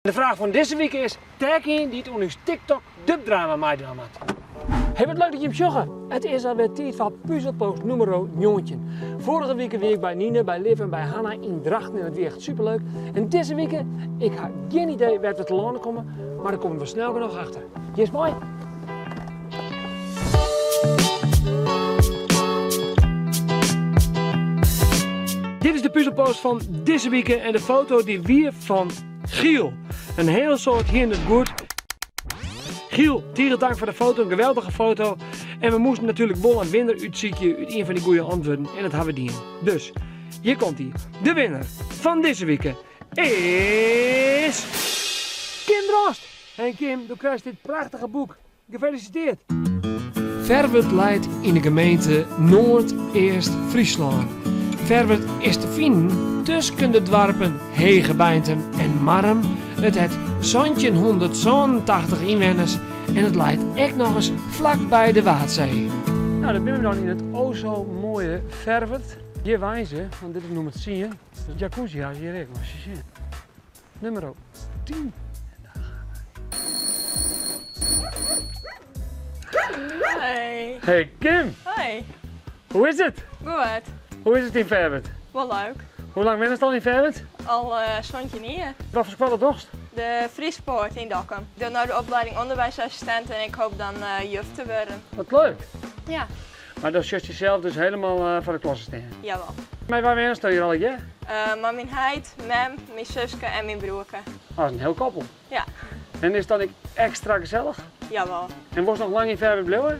De fraach fan dizze wike is, Tag ien dy't oan ús TikTok dubdrama meidwaan moat. Hey, wat leuk dat jim sjogge! It is alwer tiid foar puzelpost nûmero 19. Foarige wike wie ik by Nine, by Liv en by Hanna yn Drachten en it wie echt superleuk. En dizze wike, ik ha gjin idee wêr't we telâne komme, mar dêr komme we snel genoch achter. Giest mei? Dit is de puzelpost fan dizze wike en de foto dy wie fan Giel. In hiel soad hiene it goed. Giel, tige tank foar de foto, in geweldige foto. En we moasten natuerlik wol in winner útsykje út ien fan dy goede antwurden en dat ha we dien. Dus, hjir komt hy. De winner fan dizze wike is Kim Drost! En Kim, do krijst dit prachtige boek. Gefeliciteerd! Ferwert leit yn de gemeente Noardeast-Fryslân. Ferwert is te finen tusken de doarpen Hegebeintum en Marrum. It hat 1787 ynwenners en it leit ek nochris flakby de Waadsee. Nou, dan binne we dan yn it o so moaie Ferwert. Hjir wenje se, want dit is nûmer tsien. De jacuzzi ha se hjir ek, moatst je sjen. Nûmer 10. Hoi. Hey Kim. Hoi. Hoe is it? Goed. Hoe is it yn Ferwert? Wol leuk. Hoe lang wennest al yn Ferwert? Al uh, 17 jier. Wat foar skoalle dochst? De Friese Poort yn Dokkum. Ik doch no de oplieding ûnderwiisassistint en ik hoop dan uh, juf te wurden. Wat leuk. Ja. Mar dan sjochst jesels dus hielendal uh, foar de klasse stean? Jawel. Mei wa wennest hjir allegear? Uh, mei myn heit, mem, myn suske en myn broerke. Oh, dat is in hiel koppel. Ja. En is dat ek ekstra gesellich? Jawel. En wolst noch lang yn Ferwert bliuwe?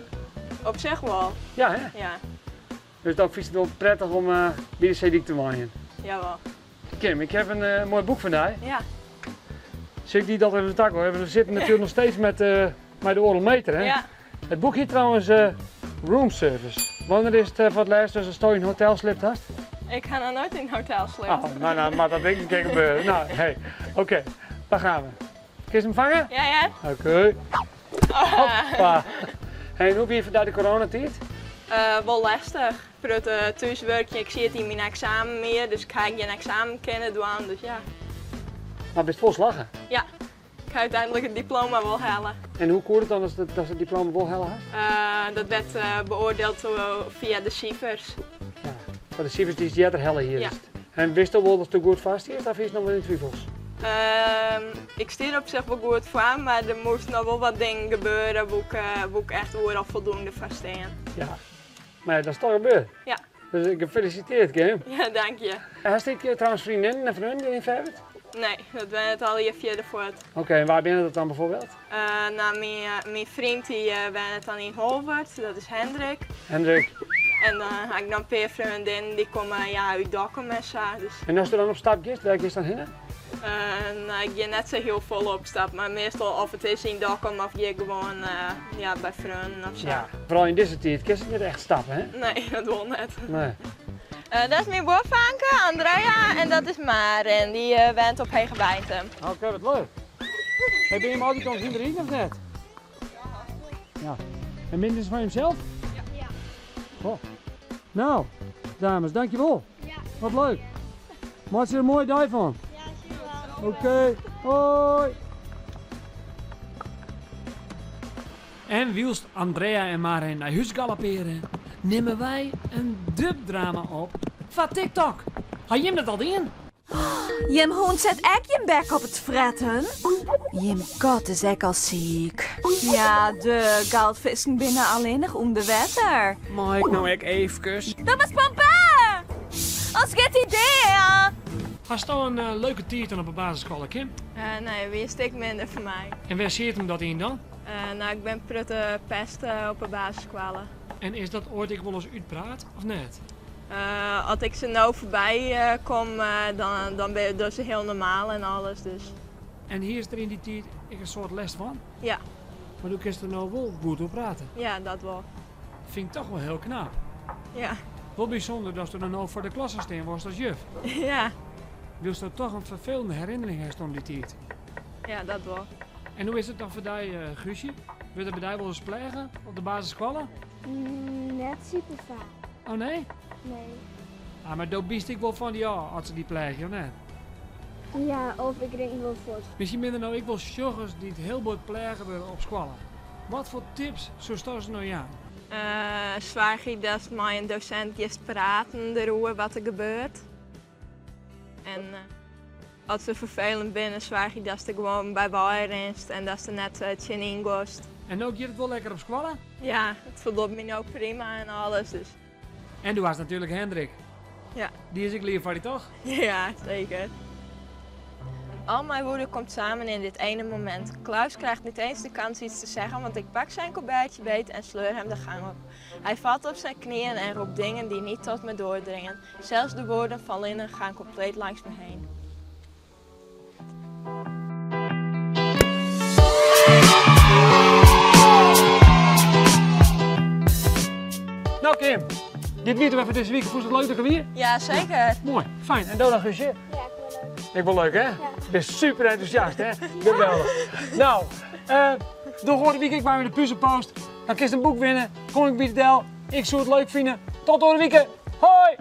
Op sich wol. Ja, hè? Ja. Dus dan fynst it wol prettich om uh, by de seedyk te wenjen? Jawel. Kim, ik heb een uh, moai boek foar dy. Ja. Sil ik dy dat even takke? We sitte natuerlik noch steeds met, uh, mei de oardel meter, hè? Ja. It boek hjit trouwens Room Service. Wannear is it foar it lêst datsto yn in hotel sliept hast? Ik ha noch noait yn in hotel sliept. Oh, no, no, moat dat ek in kear gebeure. No, hey, oké, daar gaan we. Kinst him fange? Ja, ja. Oké. Hoppa. Hey, en hoe wie foar dy de coronatiid? Uh, wol lestich. Protte thúswurkje. Ik siet yn myn eksamenjier, dus ik ha gjin eksamen kinnen dwaan, dus ja. Mar bist wol slagge? Ja. Ik ha úteinlik it diploma wol helle. En hoe koe it dan datst it diploma wol helle hast? Uh, dat werd uh, beoordeeld fia de sifers. Ja, foar de sifers dy'tst earder helle hiest. Ja. En witsto wol datsto goed foar stiest of hiest noch wol dyn twivels? Uh, ik stie der op sich wol goed foar, mar der moast noch wol wat dingen gebeure wêr't ik, wêr't ik echt oeral foldoende foar stean. Ja, mar ja, dat is toch gebeurd? Ja. Dus gefeliciteerd Kim. Ja, dank je. Hast ek trouwens freondinnen en freonen yn Ferwert? Nee, dat wennet allegear fierder fuort. Oké, en wêr binne dat dan bijvoorbeeld? Uh, no, myn, uh, myn freon dy uh, wennet dan yn Holwert, dat is Hendrik. Hendrik. En dan ha ik noch in pear freondinnen dy komme ja, út Dokkum en sa. Dus. En ast dan op stap giest, wêr giest dan hinne? Uh, no, ik gean net sa hiel folle op stap, mar meastal of it is yn Dokkum of gean gewoan uh, ja, by freonen of sa. Ja, foaral yn dizze tiid kinst net echt stappe, hè? Nee, dat wol net. Nee. Uh, dat is myn buorfanke, Andrea, en dat is Maren, dy uh, wennet op Hegebeintum. Oké, okay, wat leuk. Hey, binne jim altyd oan it riden of net? Ja. En binne se fan jimsels? Ja. Goh. No, dames, dankjewol. Ja. Wat leuk. Meitsje der in moaie dei fan. Ja, Oké, okay. hoi. En wylst Andrea en Maren nei hús galoppearje, nimme wy in dubdrama op foar TikTok. Ha jim dat al dien? Jim hûn set ek jim bek op it fretten. Jim kat is ek al siik. Ja, de goudfisken binne allinnich ûnder wetter. Mei ik no ek eefkes? Dat was pampa! As giet dy dea! Hasto in uh, leuke tiid dan op de basisskoalle, Kim? Uh, nee, wie in stik minder foar my. En wêr siet him dat yn dan? Uh, no, ik bin protte pest op 'e basisskoalle. En is dat oait ek wolris útpraat, of net? Uh, as ik se no foarby kom, dan, dan binne se hiel normaal en alles. Dus. En hiest der yn dy tiid ek in soad lêst fan? Ja. Mar do kinst der no wol goed oer prate? Ja, dat wol. Fyn ik toch wol hiel knap. Ja. Wol bysûnder datsto dan no foar de klasse stean wolst as juf. Ja. Wylsto toch in ferfelende herinnering hast oan dy tiid. Ja, dat wol. En hoe is it dan foar dy, uh, Guusje? Wurdt der by dy wolris pleage op de basisskoalle? Mm, net super faak. Oh nee? Nee. Ah, mar do bist ek wol fan dy ôf as se dy pleagje, of net? Ja, of ik rin wol fuort. Miskien binne der no ek wol sjoggers dy't hiel bot pleage wurde op skoalle. Wat foar tips soesto se no jaan? Soargje datst mei in dosint giest praten deroer wat der gebeurt. En as se ferfelend binne, soargje datst der gewoan by wei rinst en datst der net tsjinyn giest. En no giet it wol lekker op skoalle? Ja, it foldocht my no prima en alles. Dus. En do hast natuerlik Hendrik. Ja. Dy is ek leaf foar dy, toch? Ja, zeker. Al mijn woede komt samen in dit ene moment. Klaus krijgt niet eens de kans iets te zeggen, want ik pak zijn colbertje beet en sleur hem de gang op. Hij valt op zijn knieën en roept dingen die niet tot me doordringen. Zelfs de woorden van Linnen gaan compleet langs me heen. No Kim, dit wie it wer foar dizze wike. Fûnst it leuk dat ik der wie? Ja, zeker. Moai, fijn. En do dan Guusje? Ja, ik wol leuk. Ik wol leuk, hè? Ja. Bist super entûsjast, hè? Geweldich. No, uh, doch oare wike ek mei de puzelpost. Dan kinst in boek winne. Kom ik by dy del. Ik soe it leuk fine. Tot oare wike. Hoi!